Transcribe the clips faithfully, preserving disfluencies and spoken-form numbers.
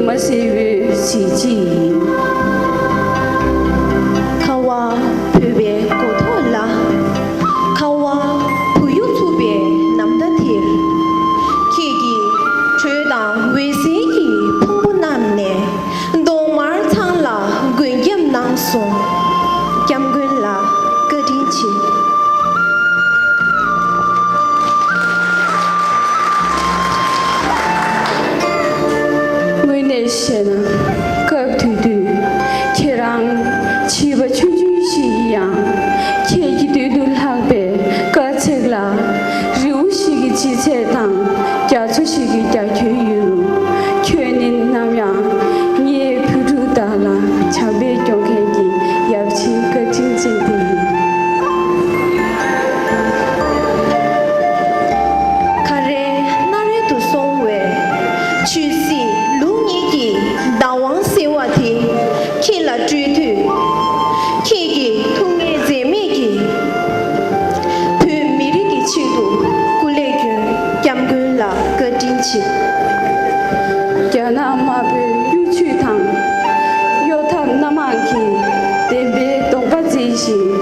མ་སེར་བའི་གཟི་བརྗིད་ཡིན། ཁ་བ་བོད་པའི་མགོ་ཐོག་ལ། ཁ་བ་བུ་ཡུག་འཚུབ་པའི་ནམ་ཟླ་དེར། ཁྱེད་ཀྱི་དྲོད་དང་འོད་ཟེར་གྱི་ཕུང་པོ་བསྣམས་ནས། གདོང་དམར་ཚང་ལ་མགོན་སྐྱབས་གནང་སོང་། སྐྱབས་མགོན་ལགས། བཀའ་དྲིན་ཆེ། དངོས་གནས་བཤད་ན། སྐབས་དེ་དུས་ཁྱེད་རང་བྱིས་པ་ཆུང་ཆུང་ཞིག་ཡིན་ཡང་། ཁྱེད་ཀྱི་མདུན་དུ་ལྷགས་པའི་དཀའ་ཚེགས་ལ་རི་བོ་ཞིག་གི་ལྗིད་ཚད་དང་རྒྱ་མཚོ་ཞིག་གི་རྒྱ་ཁྱོན་ཡོད་རུང་། ཁྱོད་ནི་ནམ་ཡང་ངའི་བུ་ཕྲུག་དག་ལ་བྱམས་པས་སྐྱོང་མཁན་གྱི་ཡབ་ཆེན་བཀའ་དྲིན་ཅན་དེ་ཡིན། ཁ་རལ་སྣ་རལ་དུ་སོང་བའི་ཆོས་སྲིད་ལུགས་གཉིས་ཀྱི་བདག་དབང་གསལ་བ་དེ་ཁྱེད་ལ་སྤྲོད་དུས། ཁྱེད་ཀྱི་ཐུགས་ངལ་འཛེམས་མེད་ཀྱིས་བོད་མི་རིགས་ཀྱི་ཆེད་དུ་སྐུ་ལས་བསྐྱོན། སྐྱབས་མགོན་ལགས། བཀའ་དྲིན་ཆེ། རྒྱ་ནག་དམར་པོའི་གཡོ་ཇུས་དང་། གཡོ་ཐབས་སྣ་མང་གིས་བདེན་པའི་གདོང་པ་བརྫིས་ཤིང་།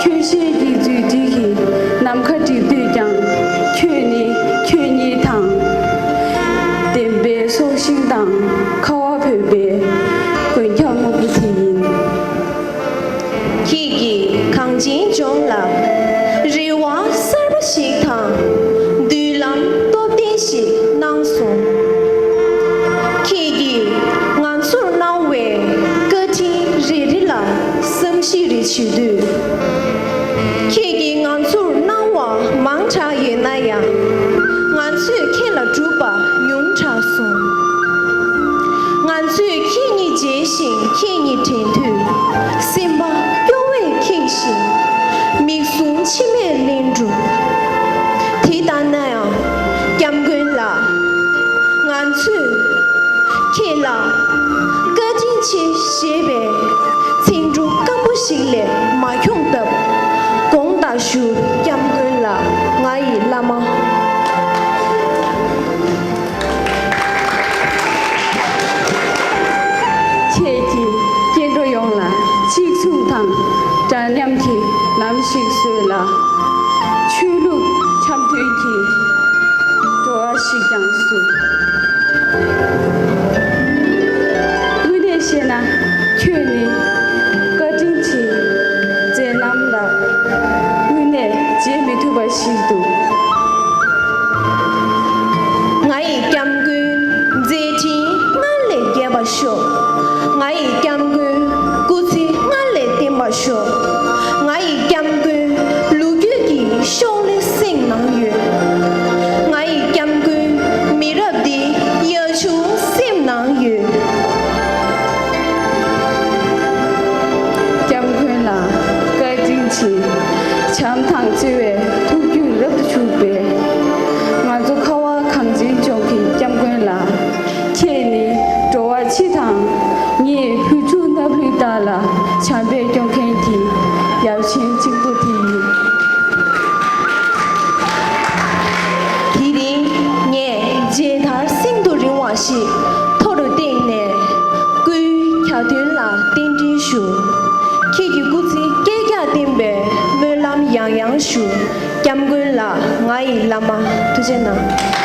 ཁྱོད་ཤེལ་གྱི་རྫུ་འཕྲུལ་གྱིས་ནམ་མཁའ་བསྒྲིབས་དུས་ཀྱང་། ཁྱོད་ནི་ཆོས་ཉིད་དང་། བདེན་པའི་སྲོག་ཤིང་དང་། ཁ་བ་བོད་པའི་མགོན་སྐྱབས་སྨུག་པོ་དེ་ཡིན། ཁྱེད་ཀྱིས་གངས་ཅན་ལྗོངས་ལ་རེ་བ་གསར་པ་ཞིག་དང་མདུན་ལམ་སྟོབས་ལྡན་ཞིག་གནང་སོང་། ཁྱེད་ཀྱིས་ང་ཚོར་གནང་བའི་བཀའ་དྲིན་རེ་རེ་ལ་བསམ་གཞིག་རེ་བྱེད་དུས། ཁྱེད་ཀྱིས་ང་ཚོར་གནང་བ་མང་དྲགས་ཡོད་ན་ཡང་། ང་ཚོས་ཁྱེད་ལ་བསྒྲུབས་པ་ཉུང་དྲགས་སོང་། ང་ཚོས་ཁྱེད་གཉིས་མཇལ་ཞིང་ཁྱེད་གཉིས་དྲན་དུས། སེམས་པ་སྐྱོ་བས་ཁེངས་ཤིང་། མིག་ཟུང་མཆི་མས་བརླན་འགྲོ། དེ་ལྟ་ན་ཡང་། སྐྱབས་མགོན་ལགས། ང་ཚོས་ཁྱེད་ལ་བཀའ་དྲིན་ཆེ་ཞེས་པའི་མཚན་སྒྲོག་སྐམ་པོ་ཞིག་ལས་མ་འཁྱོངས་སྟབས། དགོངས་དག་ཞུ། སྐྱབས་མགོན་ལགས། ང་ཡི་བླ་མ། ཁྱེད་ཀྱིས་སྐྱེ་འགྲོ་ཡོངས་ལ་གཅིག་མཚུངས་དང་འདྲ་མཉམ་གྱི་ལམ་ཞིག་བཟོས་ལ། ཆོས་ལུགས་འཆམ་མཐུན་གྱི་འགྲོ་བ་ཞིག་ཀྱང་བཟོས། དངོས་གནས་བཤད་ན། ཁྱོད་ནི་བཀའ་དྲིན་ཆེ། མཛད་རྣམ་ལ་དངོས་གནས་བརྗེད་མི་ཐུབ་པ་ཞིག་འདུག། ང་ཡི་སྐྱབས་མགོན་མཛད་འཕྲིན་སྔར་ལས་རྒྱས་པ་ཤོག། ང་ཡི་སྐྱབས་མགོན་སྐུ་ཚེ་སྔར་ལས་བརྟན་པ་ཤོག། ང་ཡི་སྐྱབས་མགོན་ལོ་རྒྱུས་ཀྱི་ཤོག་ལྷེ་སེམས་ནང་ཡོད། ང་ཡི་སྐྱབས་མགོན་མི་རབས་འདིའི་ཡ་ཆུང་སེམས་ནང་ཡོད། སྐྱབས་མགོན་ལགས། བཀའ་དྲིན་ཆེ། བྱམས་དང་བརྩེ་བའི་ཐུགས་རྒྱུད་རབ་ཏུ་ཕྱུག་པའི་ང་ཚོ་ཁ་བ་གངས་ཅན་ལྗོངས་ཀྱི་སྐྱབས་མགོན་ལགས། ཁྱེད་ནི་འགྲོ་བ་སྤྱི་དང་ངའི་བུ་ཕྲུག་སྣབས་ལུད་དག་ལ་བྱམས་པས་སྐྱོང་མཁན་གྱི་ཡབ་ཆེན་གཅིག་པུ་དེ་ཡིན། དེ་རིང་ངས་མཇལ་དར་སེང་དུ་རིང་བ་ཞིག་མཐོ་རུ་བཏེགས་ནས། སྐུའི་གྱ་སྟོན་ལ་རྟེན་འབྲེལ་ཞུ། ཁྱེད་ཀྱི་སྐུ་ཚེ་བསྐལ་བརྒྱར་བརྟན་པའི་སྨོན་ལམ་ཡང་ཡང་ཞུ། སྐྱབས་མགོན་ལགས། ང་ཡི་བླ་མ། ཐུགས་རྗེ་གནང་།